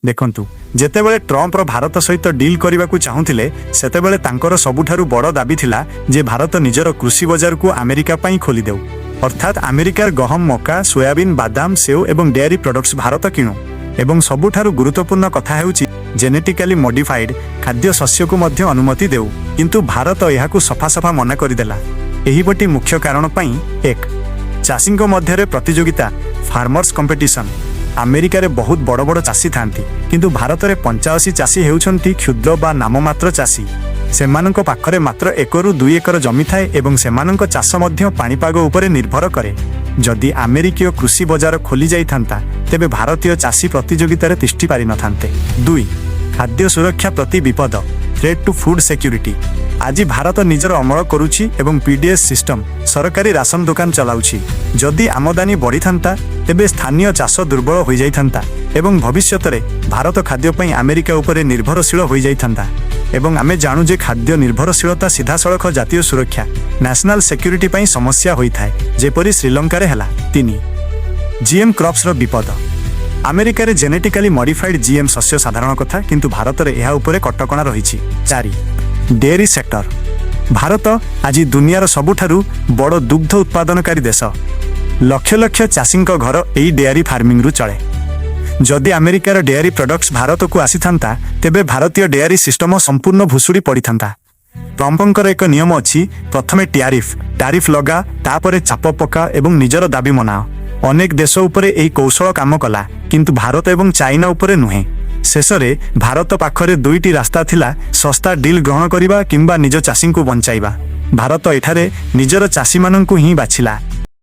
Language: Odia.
ଦେଖନ୍ତୁ, ଯେତେବେଳେ ଟ୍ରମ୍ପର ଭାରତ ସହିତ ଡିଲ୍ କରିବାକୁ ଚାହୁଁଥିଲେ, ସେତେବେଳେ ତାଙ୍କର ସବୁଠାରୁ ବଡ଼ ଦାବି ଥିଲା ଯେ ଭାରତ ନିଜର କୃଷି ବଜାରକୁ ଆମେରିକା ପାଇଁ ଖୋଲିଦେଉ। ଅର୍ଥାତ୍ ଆମେରିକାର ଗହମ, ମକା, ସୋୟାବିନ୍, ବାଦାମ, ସେଉ ଏବଂ ଡେୟାରୀ ପ୍ରଡକ୍ଟସ୍ ଭାରତ କିଣୁ ଏବଂ ସବୁଠାରୁ ଗୁରୁତ୍ୱପୂର୍ଣ୍ଣ କଥା ହେଉଛି ଜେନେଟିକାଲି ମଡିଫାଇଡ୍ ଖାଦ୍ୟ ଶସ୍ୟକୁ ମଧ୍ୟ ଅନୁମତି ଦେଉ। କିନ୍ତୁ ଭାରତ ଏହାକୁ ସଫା ସଫା ମନା କରିଦେଲା ଏହିପଟି ମୁଖ୍ୟ କାରଣ ପାଇଁ। 1, ଚାଷୀଙ୍କ ମଧ୍ୟରେ ପ୍ରତିଯୋଗିତା, ଫାର୍ମର୍ସ କମ୍ପିଟିସନ୍। ଆମେରିକାରେ ବହୁତ ବଡ଼ ବଡ଼ ଚାଷୀ ଥାନ୍ତି, କିନ୍ତୁ ଭାରତରେ 85 ଚାଷୀ ହେଉଛନ୍ତି କ୍ଷୁଦ୍ର ବା ନାମମାତ୍ର ଚାଷୀ। ସେମାନଙ୍କ ପାଖରେ ମାତ୍ର 1ରୁ 2 ଏକର ଜମି ଥାଏ ଏବଂ ସେମାନଙ୍କ ଚାଷ ମଧ୍ୟ ପାଣିପାଗ ଉପରେ ନିର୍ଭର କରେ। ଯଦି ଆମେରିକୀୟ କୃଷି ବଜାର ଖୋଲି ଯାଇଥାନ୍ତା, ତେବେ ଭାରତୀୟ ଚାଷୀ ପ୍ରତିଯୋଗିତାରେ ତିଷ୍ଠି ପାରିନଥାନ୍ତେ। 2, ଖାଦ୍ୟ ସୁରକ୍ଷା ପ୍ରତି ବିପଦ, ଥ୍ରେଟ୍ ଟୁ ଫୁଡ୍ ସିକ୍ୟୁରିଟି। ଆଜି ଭାରତ ନିଜର ଅମଳ କରୁଛି ଏବଂ ପିଡିଏସ୍ ସିଷ୍ଟମ, ସରକାରୀ ରାସନ ଦୋକାନ ଚଲାଉଛି। ଯଦି ଆମଦାନୀ ବଢ଼ିଥାନ୍ତା, ତେବେ ସ୍ଥାନୀୟ ଚାଷ ଦୁର୍ବଳ ହୋଇଯାଇଥାନ୍ତା ଏବଂ ଭବିଷ୍ୟତରେ ଭାରତ ଖାଦ୍ୟ ପାଇଁ ଆମେରିକା ଉପରେ ନିର୍ଭରଶୀଳ ହୋଇଯାଇଥାନ୍ତା। ଏବଂ ଆମେ ଜାଣୁ ଯେ ଖାଦ୍ୟ ନିର୍ଭରଶୀଳତା ସିଧାସଳଖ ଜାତୀୟ ସୁରକ୍ଷା, ନ୍ୟାସନାଲ ସିକ୍ୟୁରିଟି ପାଇଁ ସମସ୍ୟା ହୋଇଥାଏ, ଯେପରି ଶ୍ରୀଲଙ୍କାରେ ହେଲା। 3, ଜିଏମ୍ କ୍ରପ୍ସର ବିପଦ। ଆମେରିକାରେ ଜେନେଟିକାଲି ମଡିଫାଇଡ୍ ଜିଏମ୍ ଶସ୍ୟ ସାଧାରଣ କଥା, କିନ୍ତୁ ଭାରତରେ ଏହା ଉପରେ କଟକଣା ରହିଛି। 4, ଡେୟାରୀ ସେକ୍ଟର। ଭାରତ ଆଜି ଦୁନିଆର ସବୁଠାରୁ ବଡ଼ ଦୁଗ୍ଧ ଉତ୍ପାଦନକାରୀ ଦେଶ। ଲକ୍ଷ ଲକ୍ଷ ଚାଷୀଙ୍କ ଘର ଏହି ଡେୟାରୀ ଫାର୍ମିଂରୁ ଚଳେ। ଯଦି ଆମେରିକାର ଡେୟାରୀ ପ୍ରଡକ୍ଟସ୍ ଭାରତକୁ ଆସିଥାନ୍ତା, ତେବେ ଭାରତୀୟ ଡେୟାରୀ ସିଷ୍ଟମ ସମ୍ପୂର୍ଣ୍ଣ ଭୁଶୁଡ଼ି ପଡ଼ିଥାନ୍ତା। ଟ୍ରମ୍ପଙ୍କର ଏକ ନିୟମ ଅଛି, ପ୍ରଥମେ ଟ୍ୟାରିଫ୍ ଲଗା, ତାପରେ ଚାପ ପକା ଏବଂ ନିଜର ଦାବି ମନାଅ। ଅନେକ ଦେଶ ଉପରେ ଏହି କୌଶଳ କାମ କଲା, କିନ୍ତୁ ଭାରତ ଏବଂ ଚାଇନା ଉପରେ ନୁହେଁ। ଶେଷରେ ଭାରତ ପାଖରେ ଦୁଇଟି ରାସ୍ତା ଥିଲା, ଶସ୍ତା ଡିଲ୍ ଗ୍ରହଣ କରିବା କିମ୍ବା ନିଜ ଚାଷୀଙ୍କୁ ବଞ୍ଚାଇବା। ଭାରତ ଏଠାରେ ନିଜର ଚାଷୀମାନଙ୍କୁ ହିଁ ବାଛିଲା।